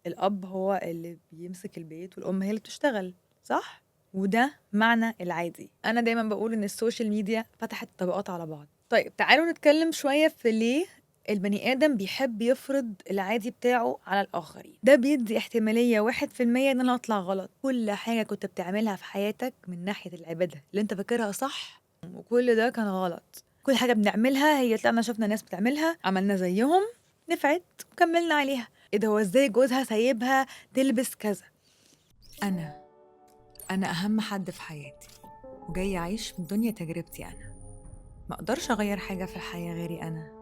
الأب هو اللي بيمسك البيت والأم هي اللي بتشتغل، صح؟ وده معنى العادي. أنا دايما بقول إن ال social media فتحت الطبقات على بعض. طيب تعالوا نتكلم شوية في ليه البني آدم بيحب يفرض العادي بتاعه على الآخرين. ده بيدي احتمالية 1% إن أنا أطلع غلط. كل حاجة كنت بتعملها في حياتك من ناحية العبادة اللي أنت فاكرها صح، وكل ده كان غلط. كل حاجة بنعملها هي طلعنا شفنا ناس بتعملها، عملنا زيهم، نفعت وكملنا عليها. إيه ده، هو إزاي جوزها سايبها تلبس كذا؟ أنا أهم حد في حياتي، وجاي أعيش في الدنيا تجربتي أنا. ما أقدرش أغير حاجة في الحياة غيري أنا،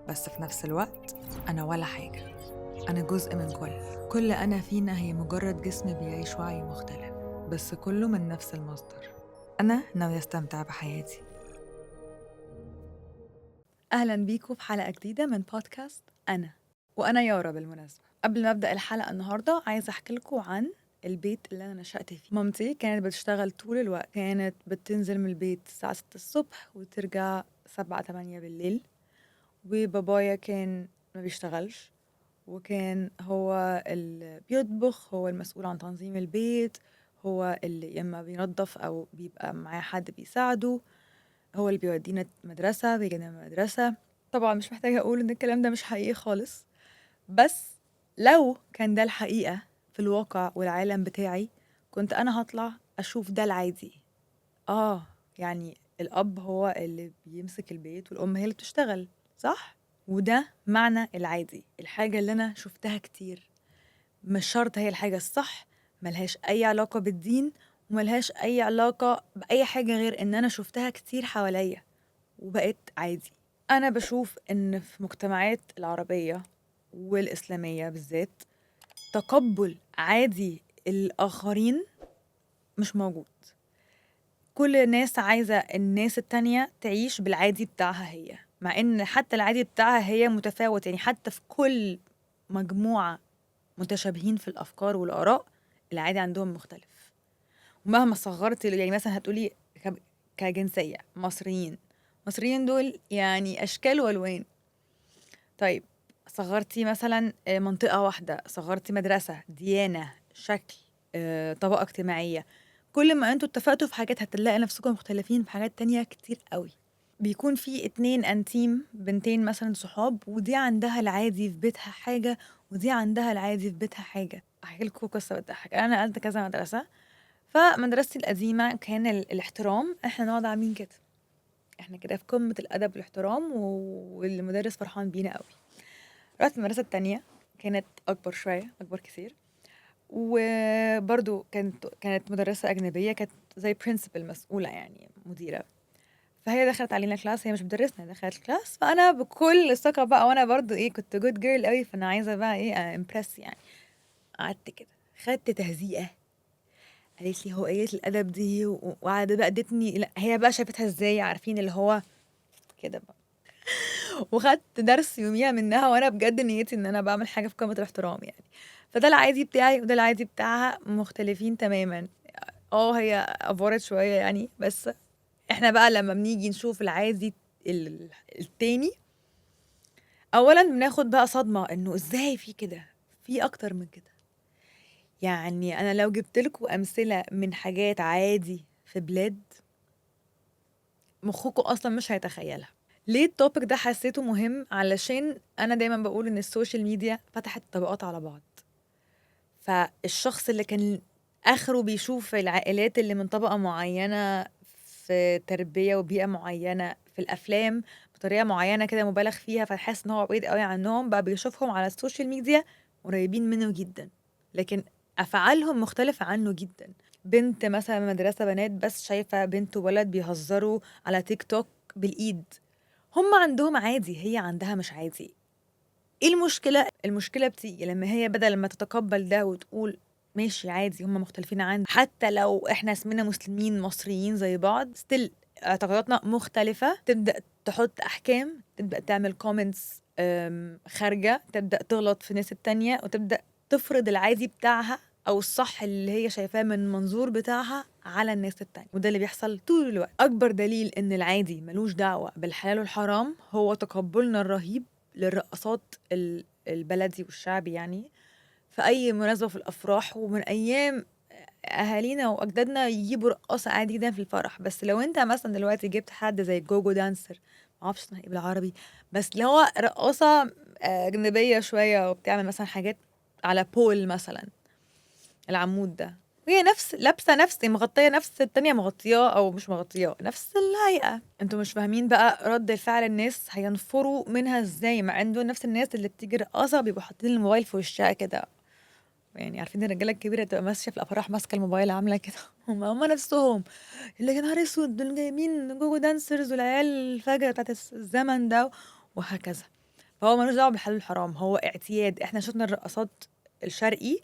بس في نفس الوقت أنا ولا حاجة. أنا جزء من كل أنا فينا هي مجرد جسم بيعيش وعي مختلف، بس كله من نفس المصدر. أنا ناوية أستمتع بحياتي. أهلا بيكم في حلقة جديدة من بودكاست أنا، وأنا يارا بالمناسبة. قبل ما أبدأ الحلقة النهاردة عايزة أحكي لكم عن البيت اللي أنا نشأت فيه. مامتي كانت بتشتغل طول الوقت، كانت بتنزل من البيت الساعة 6 الصبح وترجع 7-8 بالليل، وبابايا كان ما بيشتغلش، وكان هو اللي بيطبخ، هو المسؤول عن تنظيم البيت، هو اللي يا إما بينظف أو بيبقى معاه حد بيساعده، هو اللي بيودينا المدرسة، بيجينا المدرسة. طبعا مش محتاجة أقول إن الكلام ده مش حقيقي خالص، بس لو كان ده الحقيقة في الواقع والعالم بتاعي كنت أنا هطلع أشوف ده العادي. يعني الأب هو اللي بيمسك البيت والأم هي اللي بتشتغل، صح؟ وده معنى العادي، الحاجة اللي أنا شفتها كتير. مش شرط هي الحاجة الصح، ملهاش أي علاقة بالدين وملهاش أي علاقة بأي حاجة غير إن أنا شفتها كتير حواليا وبقت عادي. أنا بشوف إن في مجتمعات العربية والإسلامية بالذات تقبل عادي الآخرين مش موجود. كل الناس عايزة الناس التانية تعيش بالعادي بتاعها هي، مع إن حتى العادي بتاعها هي متفاوت. يعني حتى في كل مجموعة متشابهين في الأفكار والآراء، العادي عندهم مختلف. ومهما صغرت، يعني مثلا هتقولي كجنسية مصريين دول يعني أشكال وألوان. طيب صغرتي مثلا منطقة واحدة، صغرتي مدرسة، ديانة، شكل، طبقة اجتماعية، كل ما انتوا اتفقتوا في حاجات هتلاقي نفسكم مختلفين في حاجات تانية كتير قوي. بيكون في 2 انتيم، بنتين مثلا صحاب، ودي عندها العادي في بيتها حاجة ودي عندها العادي في بيتها حاجة. احكي لكم قصة بتضحك. انا نقلت كذا مدرسة، فمدرستي القديمة كان الاحترام احنا نقعد عاملين كده، احنا كده في قمة الأدب والاحترام والمدرس فرحان بينا قوي. رحت المدرسة التانية كانت أكبر شوية، أكبر كتير، وبرضو كانت مدرسة أجنبية، كانت زي principal مسؤولة يعني مديرة. فهي دخلت علينا class، هي مش بتدرسنا، دخلت class. فأنا بكل ثقة بقى، وأنا برضو كنت good girl قوي، فأنا عايزة بقى impress يعني. قعدت كده خدت تهزيئة، قالت لي هو إيه الأدب دي، وقعدت بقى ادتني، لا هي بقى شافتها إزاي، عارفين اللي هو كده بقى. وخدت درس يوميها منها، وأنا بجد نيتي إن أنا بعمل حاجة في قمة الاحترام يعني. فده العادي بتاعي وده العادي بتاعها، مختلفين تماما. هي أفورت شوية يعني، بس احنا بقى لما بنيجي نشوف العادي التاني، أولا بناخد بقى صدمة إنه إزاي في كده، في أكتر من كده. يعني أنا لو جبت لكم أمثلة من حاجات عادي في بلاد مخكم أصلا مش هيتخيلها. ليه ال topic ده حسيته مهم؟ علشان أنا دايما بقول إن ال social media فتحت الطبقات على بعض. فالشخص اللي كان آخره بيشوف العائلات اللي من طبقة معينة في تربية وبيئة معينة في الأفلام بطريقة معينة كده مبالغ فيها، فحس إن هو بعيد قوي عنهم، بقى بيشوفهم على ال social media قريبين منه جدا، لكن أفعالهم مختلفة عنه جدا. بنت مثلا مدرسة بنات بس شايفة بنت وولد بيهزروا على تيك توك بالإيد، هم عندهم عادي، هي عندها مش عادي. إيه المشكلة؟ المشكلة بتيجي لما هي بدل ما تتقبل ده وتقول ماشي عادي هم مختلفين عن، حتى لو احنا اسمنا مسلمين مصريين زي بعض still اعتقاداتنا مختلفة، تبدأ تحط أحكام، تبدأ تعمل comments خارجة، تبدأ تغلط في الناس التانية، وتبدأ تفرض العادي بتاعها أو الصح اللي هي شايفاه من المنظور بتاعها على الناس التانية. وده اللي بيحصل طول الوقت. أكبر دليل إن العادي ملوش دعوة بالحلال والحرام هو تقبلنا الرهيب للرقصات البلدي والشعبي يعني في أي مناسبة في الأفراح، ومن أيام أهالينا وأجدادنا يجيبوا رقاصة عادي جدًا في الفرح. بس لو أنت مثلًا دلوقتي جبت حد زي go-go dancer، ما أعرفش اسمها إيه بالعربي، بس اللي هو رقاصة أجنبية شوية وبتعمل مثلًا حاجات على pole مثلًا، العمود ده، وهي نفس لابسة نفس مغطية نفس التانية مغطياه أو مش مغطياه، نفس الهيئة. انتوا مش فاهمين بقى رد فعل الناس هينفروا منها ازاي، مع ان دول نفس الناس اللي بتيجي رقاصة بيبقوا حاطين الموبايل في وشها كده، عارفين الرجالة الكبيرة تبقى ماشية في الأفراح ماسكة الموبايل عاملة كده، هم نفسهم اللي يا نهار اسود دول جايبين go-go dancers والعيال الفجرة بتاعت الزمن ده وهكذا. فهو ملوش دعوة بالحلال والحرام، هو اعتياد. احنا شفنا الرقصات الشرقي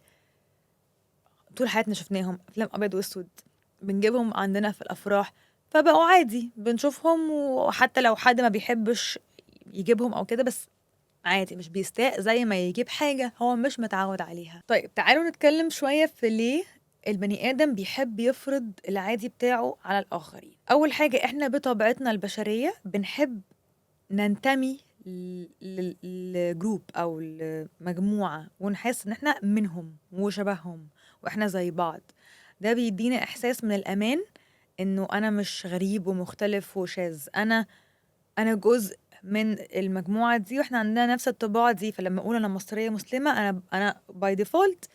طول حياتنا، شفناهم افلام ابيض واسود بنجيبهم عندنا في الافراح، فبقوا عادي بنشوفهم، وحتى لو حد ما بيحبش يجيبهم او كده بس عادي مش بيستاء زي ما يجيب حاجة هو مش متعود عليها. طيب تعالوا نتكلم شوية في ليه البني آدم بيحب يفرض العادي بتاعه على الآخرين. أول حاجة، إحنا بطبيعتنا البشرية بنحب ننتمي ل group أو لمجموعة، ونحس إن إحنا منهم وشبههم وإحنا زي بعض. ده بيدينا إحساس من الأمان إنه أنا مش غريب ومختلف وشاذ، أنا جزء من المجموعة دي وإحنا عندنا نفس الطباع دي. فلما أقول أنا مصرية مسلمة، أنا by default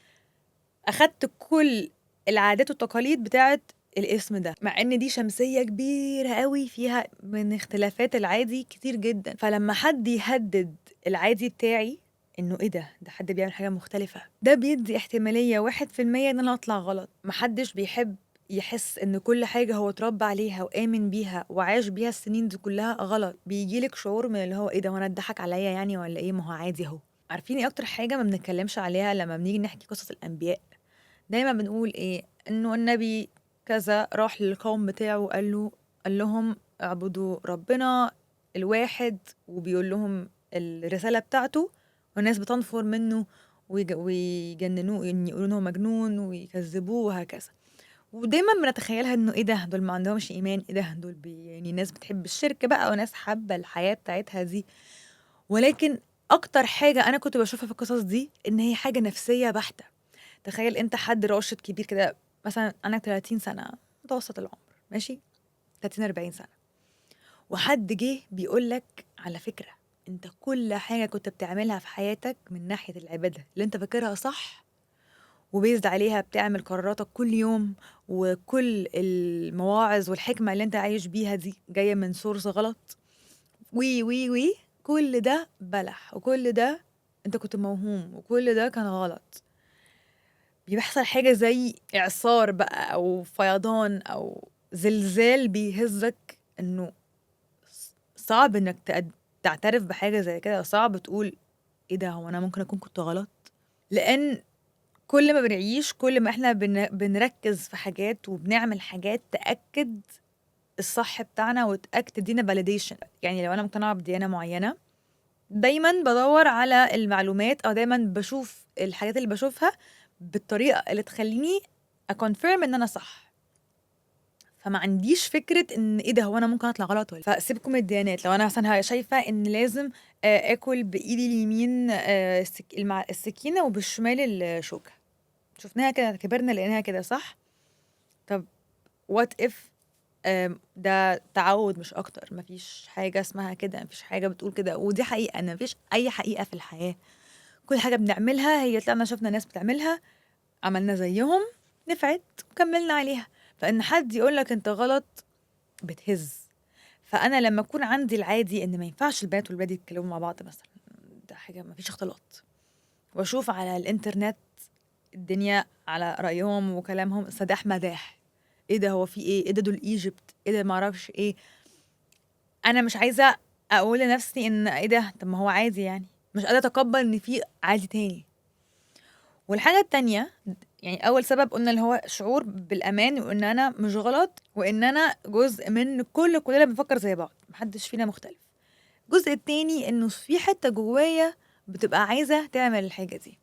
أخدت كل العادات والتقاليد بتاعت الاسم ده، مع إن دي شمسية كبيرة قوي فيها من اختلافات العادي كتير جدا. فلما حد يهدد العادي بتاعي إنه إيه ده، ده حد بيعمل حاجة مختلفة، ده بيدي احتمالية 1% إن أنا أطلع غلط. محدش بيحب يحس إن كل حاجة هو اتربى عليها وآمن بيها وعاش بيها السنين دي كلها غلط. بيجيلك شعور من اللي هو إيه ده، وأنا اتضحك عليا يعني ولا إيه، ما هو عادي أهو. عارفين إيه أكتر حاجة ما بنتكلمش عليها لما بنيجي نحكي قصص الأنبياء؟ دايما بنقول إيه، إنه النبي كذا راح للقوم بتاعه وقال له، قال لهم اعبدوا ربنا الواحد، وبيقول لهم الرسالة بتاعته، والناس بتنفر منه ويجننوه، يعني يقولوا إن هو مجنون ويكذبوه وهكذا. ودايما بنتخيلها إنه إيه ده، دول ما عندهمش إيمان، إيه ده، دول يعني ناس بتحب الشرك بقى وناس حابة الحياة بتاعتها دي. ولكن أكتر حاجة أنا كنت بشوفها في القصص دي إن هي حاجة نفسية بحتة. تخيل أنت حد راشد كبير كده، مثلا أنا 30 سنة متوسط العمر، ماشي، 30-40 سنة، وحد جه بيقول لك على فكرة أنت كل حاجة كنت بتعملها في حياتك من ناحية العبادة اللي أنت فاكرها صح وبيزد عليها بتعمل قراراتك كل يوم، وكل المواعظ والحكمة اللي أنت عايش بيها دي جاية من source غلط، وي وي وي، كل ده بلح، وكل ده أنت كنت موهوم، وكل ده كان غلط. بيحصل حاجة زي إعصار بقى أو فيضان أو زلزال بيهزك، إنه صعب إنك تعترف بحاجة زي كده، صعب تقول إيه ده، هو أنا ممكن أكون كنت غلط. لأن كل ما بنعيش كل ما إحنا بنركز في حاجات وبنعمل حاجات تأكد الصح بتاعنا وتأكد تدينا validation. يعني لو أنا مقتنعة بديانة معينة دايماً بدور على المعلومات، أو دايماً بشوف الحاجات اللي بشوفها بالطريقة اللي تخليني أكونفيرم إن أنا صح. فما عنديش فكرة إن إيه ده، هو أنا ممكن أطلع غلط ولا. فسيبكم من الديانات، لو أنا مثلاً شايفة إن لازم، آكل بإيدي اليمين، السكينة وبالشمال الشوكة، شفناها كده، كبرنا لقيناها كده، صح؟ طب what if، ده تعود مش أكتر، مفيش حاجة اسمها كده، مفيش حاجة بتقول كده، ودي حقيقة إن مفيش أي حقيقة في الحياة. كل حاجة بنعملها هي طلعنا شفنا ناس بتعملها، عملنا زيهم، نفعت وكملنا عليها. فإن حد يقولك أنت غلط بتهز. فأنا لما أكون عندي العادي إن ما ينفعش البنات والولاد يتكلموا مع بعض مثلا، ده حاجة ما فيش اختلاط، وأشوف على الإنترنت الدنيا على رأيهم وكلامهم سداح مداح، إيه ده، هو في إيه، إيه ده دول إيجيبت، إيه ده ما أعرفش إيه. أنا مش عايزة أقول لنفسي إن إيه ده، طب ما هو عادي يعني، مش قادرة أتقبل إن في عادي تاني. والحاجة التانية، يعني أول سبب قلنا اللي هو شعور بالأمان وإن أنا مش غلط وإن أنا جزء من كلنا بنفكر زي بعض، محدش فينا مختلف. الجزء التاني إنه في حتة جوايا بتبقى عايزة تعمل الحاجة دي،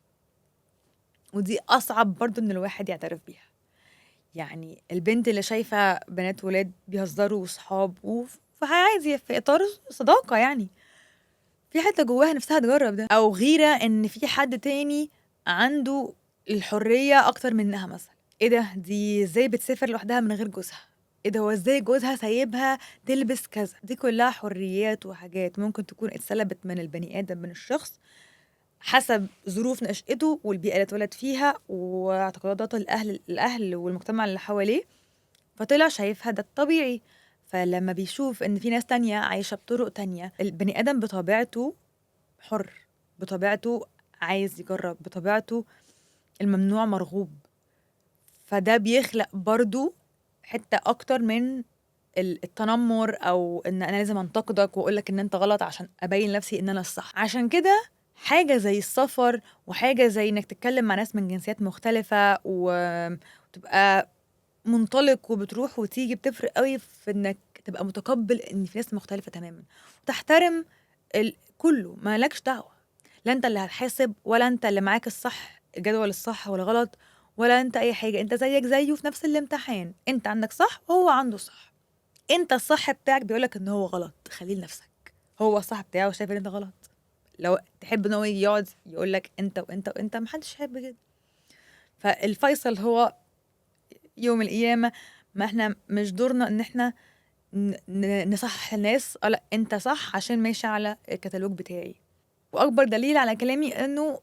ودي أصعب برضو إن الواحد يعترف بيها. يعني البنت اللي شايفة بنات ولاد بيهزروا وصحاب فعادي في إطار صداقة، يعني في حتة جواها نفسها تجرب ده، أو غيرة إن في حد تاني عنده الحرية أكتر منها مثلًا، إيه ده دي إزاي بتسافر لوحدها من غير جوزها، إيه ده هو إزاي جوزها سايبها تلبس كذا، دي كلها حريات وحاجات ممكن تكون اتسلبت من البني آدم من الشخص حسب ظروف نشأته والبيئة اللي اتولد فيها واعتقادات الأهل والمجتمع اللي حواليه، فطلع شايفها ده الطبيعي. فلما بيشوف إن في ناس تانية عايشة بطرق تانية، البني آدم بطبيعته حر، بطبيعته عايز يجرب، بطبيعته الممنوع مرغوب، فده بيخلق برضو حتة أكتر من التنمر أو إن أنا لازم أنتقدك وأقولك إن أنت غلط عشان أبين نفسي إن أنا الصح. عشان كده حاجة زي السفر وحاجة زي إنك تتكلم مع ناس من جنسيات مختلفة وتبقى منطلق وبتروح وتيجي بتفرق قوي في إنك تبقى متقبل إن في ناس مختلفة تماما وتحترم كله، ما لكش دعوة، لا أنت اللي هتحاسب ولا أنت اللي معاك الصح الجدول الصح ولا غلط ولا أنت أي حاجة، أنت زيك زيه في نفس الامتحان، أنت عندك صح وهو عنده صح، أنت الصح بتاعك بيقولك إن هو غلط، خليه لنفسك، هو الصح بتاعه شايف إن أنت غلط، لو تحب إن هو يجي يقعد يقولك أنت وأنت وأنت، محدش يحب كده. فالفيصل هو يوم القيامة، ما إحنا مش دورنا إن إحنا نصحح الناس، لا أنت صح عشان ماشي على الكتالوج بتاعي. وأكبر دليل على كلامي إنه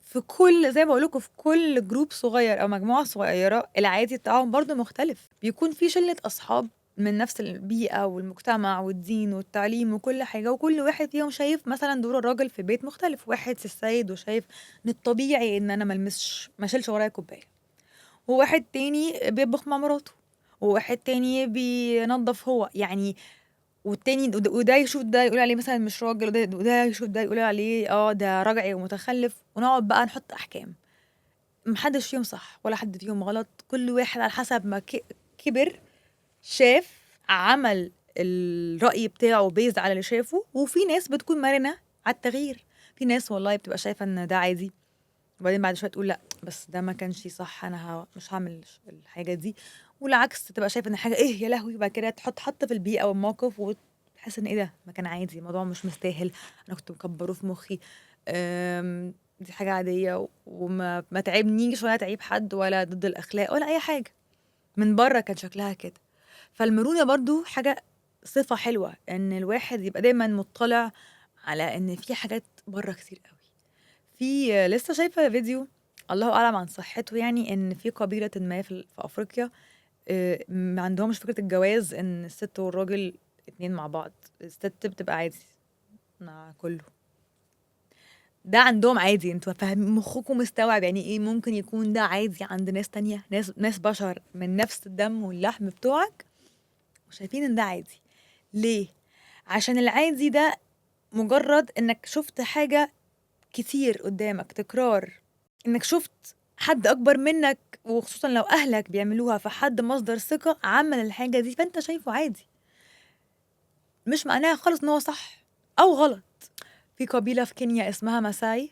في كل، زي ما بقول لكم، في كل group صغير أو مجموعة صغيرة العادي بتاعهم برضو مختلف، بيكون في شلة أصحاب من نفس البيئة والمجتمع والدين والتعليم وكل حاجة، وكل واحد فيهم شايف مثلا دور الراجل في بيت مختلف، واحد في السيد وشايف إن الطبيعي إن أنا ما اشيلش ورايا كوباية، وواحد تاني بيطبخ مع مراته، وواحد تاني بينظف هو يعني، والتاني وده يشوف ده يقول عليه مثلا مش راجل، وده يشوف ده يقول عليه ده رجعي ومتخلف، ونقعد بقى نحط أحكام. محدش فيهم صح ولا حد فيهم غلط، كل واحد على حسب ما كبر شاف عمل الرأي بتاعه بيز على اللي شافه. وفي ناس بتكون مرنة على التغيير، في ناس والله بتبقى شايفة ان ده عادي، وبعدين بعد شوية تقول لا بس ده ما كانش صح، أنا مش هعمل الحاجة دي، والعكس تبقى شايفة ان حاجة ايه يا لهوي، وبعد كده تحط في البيئة والموقف وتحس ان ايه ده ما كان عادي، الموضوع مش مستاهل، أنا كنت مكبره في مخي، دي حاجة عادية وما ما تعبنيش ولا تعيب حد ولا ضد الأخلاق ولا أي حاجة، من بره كان شكلها كده. فالمرونة برضو حاجة صفة حلوة، إن الواحد يبقى دايما مطلع على إن في حاجات بره كتير قوي. في لسه شايفة فيديو الله أعلم عن صحته، يعني إن في قبيلة ما في أفريقيا، ما عندهمش فكرة الجواز إن الست والراجل اتنين مع بعض، الست بتبقى عادي مع كله، ده عندهم عادي. انتوا فاهمين مخكم مستوعب يعني ايه ممكن يكون ده عادي عند ناس تانية، ناس بشر من نفس الدم واللحم بتوعك وشايفين ان ده عادي. ليه؟ عشان العادي ده مجرد انك شفت حاجة كتير قدامك، تكرار، انك شفت حد اكبر منك وخصوصا لو اهلك بيعملوها، فحد مصدر ثقة عمل الحاجة دي فانت شايفه عادي، مش معناها خالص ان هو صح او غلط. في قبيلة في كينيا اسمها ماساي،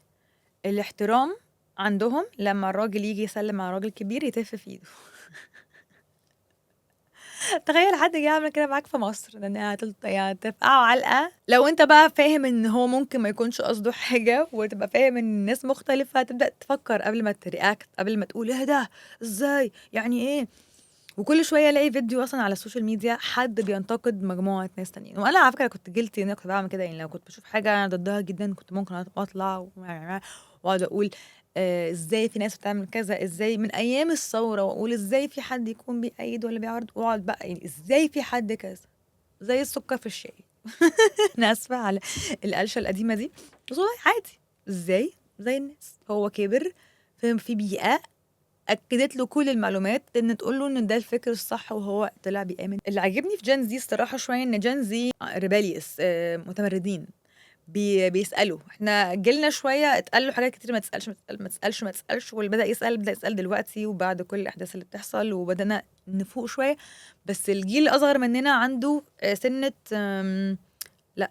الاحترام عندهم لما الراجل يجي يسلم على راجل كبير يتف في ايده. تخيل حد جه يعمل كده معاك في مصر، لان هتفقعوا علقة. لو انت بقى فاهم ان هو ممكن ما يكونش قصده حاجة، وتبقى فاهم ان الناس مختلفة، هتبدأ تفكر قبل ما ت react، قبل ما تقول ايه ده ازاي يعني ايه. وكل شوية الاقي فيديو اصلا على ال social media حد بينتقد مجموعة ناس تانيين، وانا على فكرة كنت guilty ان انا كنت بعمل كده، يعني لو كنت بشوف حاجة انا ضدها جدا كنت ممكن اطلع واقعد اقول ازاي في ناس بتعمل كذا، ازاي من ايام الثورة، واقول ازاي في حد يكون بيأيد ولا بيعارض، واقعد بقى يعني ازاي في حد كذا، زي السكر في الشاي. انا اسفه على القلشه القديمة دي، بس والله عادي، ازاي زي الناس، هو كبر في بيئة اكدت له كل المعلومات ان تقول له ان ده الفكر الصح، وهو طلع بيامن. اللي عجبني في Gen Z الصراحة شوية ان Gen Z rebellious، متمردين، بيسالوا. احنا جيلنا شوية اتقال له حاجات كتير، ما تسالش ما تسال ما تسالش ما تسالش، واللي بدا يسال بدا يسال دلوقتي وبعد كل الاحداث اللي بتحصل، وبدانا نفوق شوية. بس الجيل الاصغر مننا عنده سنة، لا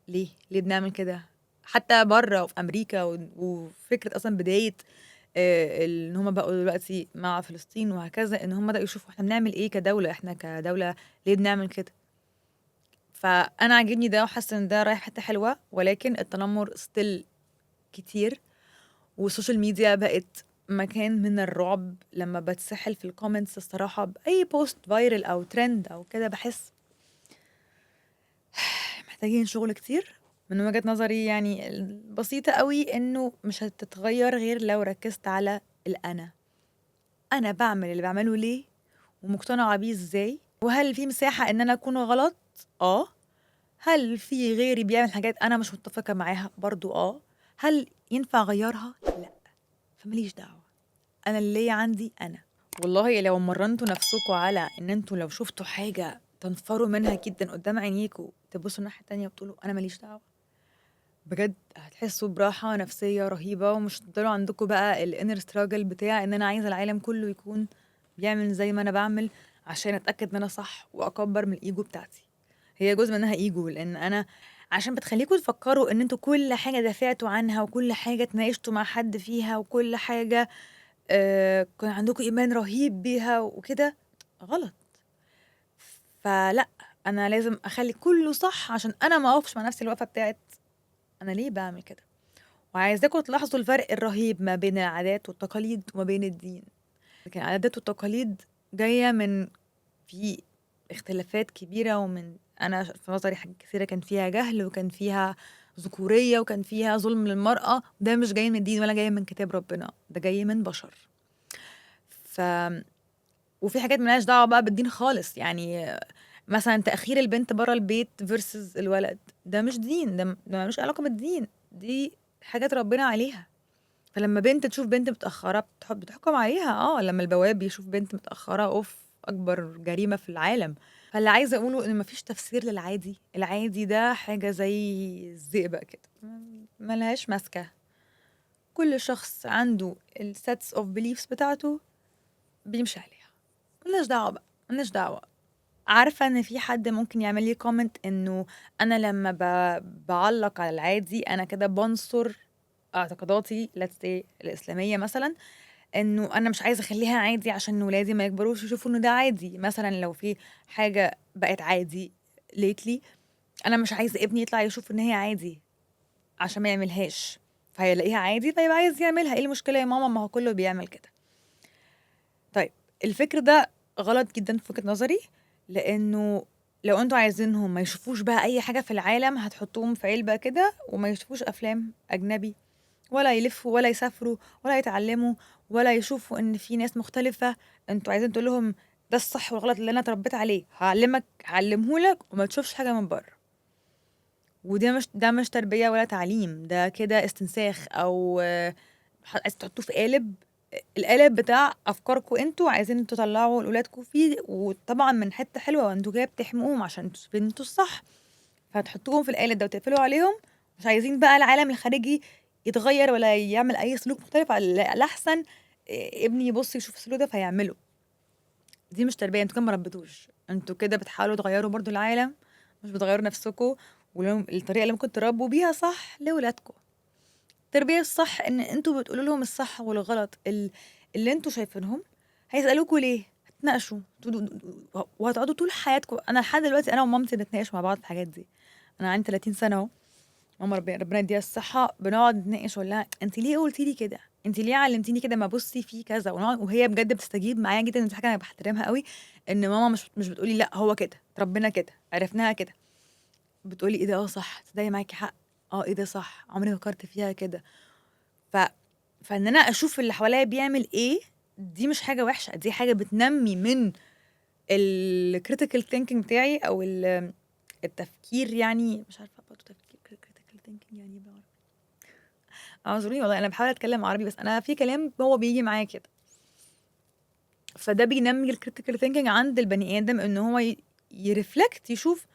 ليه بنعمل كده، حتى بره وفي امريكا وفكره اصلا بداية ان هم بقوا دلوقتي مع فلسطين وهكذا، ان هم بدأوا يشوفوا احنا بنعمل ايه كدولة، احنا كدولة ليه بنعمل كده. فانا عاجبني ده وحاسه ان ده رايح حتة حلوة، ولكن التنمر still كتير، وال social media بقت مكان من الرعب لما بتسحل في ال comments الصراحة بأي post viral أو ترند أو كده، بحس محتاجين شغل كتير. من وجهة نظري يعني البسيطة قوي إنه مش هتتغير غير لو ركزت على الأنا. أنا بعمل اللي بعمله ليه ومقتنعة بيه إزاي، وهل في مساحة إن أنا أكون غلط؟ آه. هل في غيري بيعمل حاجات أنا مش متفقة معاها؟ برضو آه. هل ينفع أغيرها؟ لا. فمليش دعوة، أنا اللي عندي أنا. والله لو مرنتوا نفسكوا على إن أنتوا لو شفتوا حاجة تنفروا منها جدا قدام عينيكوا تبصوا الناحية التانية وتقولوا أنا ماليش دعوة، بجد هتحسوا براحة نفسية رهيبة، ومش هتفضلوا عندكوا بقى ال inner struggle بتاع إن أنا عايزة العالم كله يكون بيعمل زي ما أنا بعمل عشان أتأكد إن أنا صح وأكبر من الإيجو بتاعتي. هي جزء منها إيجو، لأن أنا عشان بتخليكوا تفكروا إن أنتوا كل حاجة دافعتوا عنها وكل حاجة اتناقشتوا مع حد فيها وكل حاجة كان عندكوا إيمان رهيب بيها وكده، غلط. فلا، أنا لازم أخلي كله صح عشان أنا ما أقفش مع نفسي الوقفة بتاعت أنا ليه بعمل كده. وعايزاكم تلاحظوا الفرق الرهيب ما بين العادات والتقاليد وما بين الدين. لكن العادات والتقاليد جاية من في اختلافات كبيرة، ومن أنا في نظري حاجات كثيرة كان فيها جهل وكان فيها ذكورية وكان فيها ظلم للمرأة. ده مش جاي من الدين ولا جاي من كتاب ربنا، ده جاي من بشر. وفي حاجات ملهاش دعوة بقى بالدين خالص، يعني مثلا تأخير البنت برا البيت versus الولد، ده مش دين، ده ملوش علاقة بالدين، دي حاجات ربنا عليها. فلما بنت تشوف بنت متأخرة بتحكم عليها. لما البواب يشوف بنت متأخرة، أوف، أكبر جريمة في العالم. فاللي عايزة أقوله إن مفيش تفسير للعادي. العادي ده حاجة زي الزئبق كده، ملهاش ماسكة. كل شخص عنده ال sets of beliefs بتاعته بيمشي عليها، ملناش دعوة بقى، ملناش دعوة. عارفة إن في حد ممكن يعمل لي comment إنه أنا لما بعلق على العادي أنا كده بنصر اعتقاداتي let's say الإسلامية مثلا، إنه أنا مش عايزة أخليها عادي عشان ولادي ما يكبروش يشوفوا إنه ده عادي. مثلا لو في حاجة بقت عادي lately، أنا مش عايزة ابني يطلع يشوف إن هي عادي عشان ما يعملهاش، فهيلاقيها عادي فيبقى عايز يعملها. إيه المشكلة يا ماما؟ ما هو كله بيعمل كده. طيب الفكر ده غلط جدا في وجهة نظري، لأنه لو انتوا عايزينهم ما يشوفوش بقى أي حاجة في العالم هتحطوهم في علبة كده وما يشوفوش أفلام أجنبي ولا يلفوا ولا يسافروا ولا يتعلموا ولا يشوفوا إن في ناس مختلفة. انتوا عايزين تقول لهم ده الصح والغلط اللي أنا اتربيت عليه، هعلمهولك وما تشوفش حاجة من بره. وده مش تربية ولا تعليم، ده كده استنساخ أو عايز تحطوه في قالب، القالب بتاع أفكاركم انتوا عايزين تطلعوا لأولادكم فيه. وطبعا من حتة حلوة، وانتوا كده بتحموهم عشان انتوا الصح، فهتحطوهم في القالب ده وتقفلوا عليهم. مش عايزين بقى العالم الخارجي يتغير ولا يعمل أي سلوك مختلف، على الأحسن ابني يبص يشوف السلوك ده فيعمله. دي مش تربية، انتوا كده ما ربيتوش، انتوا كده بتحاولوا تغيروا برضو العالم، مش بتغيروا نفسكم والطريقة اللي ممكن تربوا بيها صح لولادكم. التربية الصح ان انتوا بتقولوا لهم الصح والغلط اللي انتوا شايفينهم. هيسألوكوا ليه، هتناقشوا وهتقعدوا طول حياتكم. انا لحد دلوقتي انا ومامتي بنتناقش مع بعض في الحاجات دي. انا عندي 30 سنة اهو، ماما ربنا يديها الصحة، بنقعد نتناقش اقول لها انت ليه قلتي لي كده، انت ليه علمتيني كده، ما بصي في كذا، ونقعد. وهي بجد بتستجيب معايا جدا. دي حاجة انا بحترمها قوي، ان ماما مش بتقولي لا هو كده، ربنا كده، عرفناها كده، بتقولي ايه ده، اه صح، تصدقي معاكي حق، اه ايه ده صح، عمري ما فكرت فيها كده. فان انا اشوف اللي حواليا بيعمل ايه، دي مش حاجة وحشة، دي حاجة بتنمي من ال critical thinking بتاعي او التفكير، يعني مش عارفه برضه تفكير critical thinking يعني ايه بالعربي، اعذروني والله انا بحاول اتكلم عربي بس انا في كلام هو بيجي معايا كده. فده بينمي ال critical thinking عند البني ادم، ان هو ي reflect، يشوف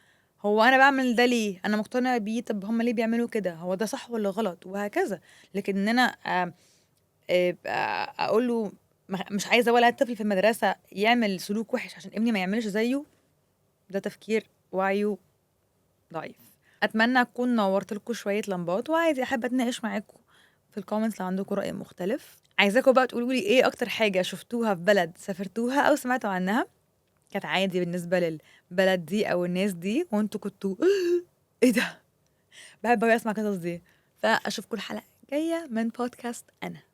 هو انا بعمل ده ليه، انا مقتنع بيه، طب هم ليه بيعملوا كده، هو ده صح ولا غلط، وهكذا. لكن ان انا اقول له مش عايزه ولا طفل في المدرسة يعمل سلوك وحش عشان ابني ما يعملش زيه، ده تفكير وعيه ضعيف. اتمنى اكون نورت لكم شوية لمبات، وعادي احب اتناقش معاكم في ال comments لو عندكم راي مختلف. عايزاكم بقى تقولوا لي ايه اكتر حاجة شفتوها في بلد سافرتوها او سمعتوا عنها كانت عادي بالنسبة للبلد دي او الناس دي، وانتوا كنتوا ايه ده. بحب اوي اسمع قصص دي. فاشوفكم الحلقة جاية من بودكاست أنا.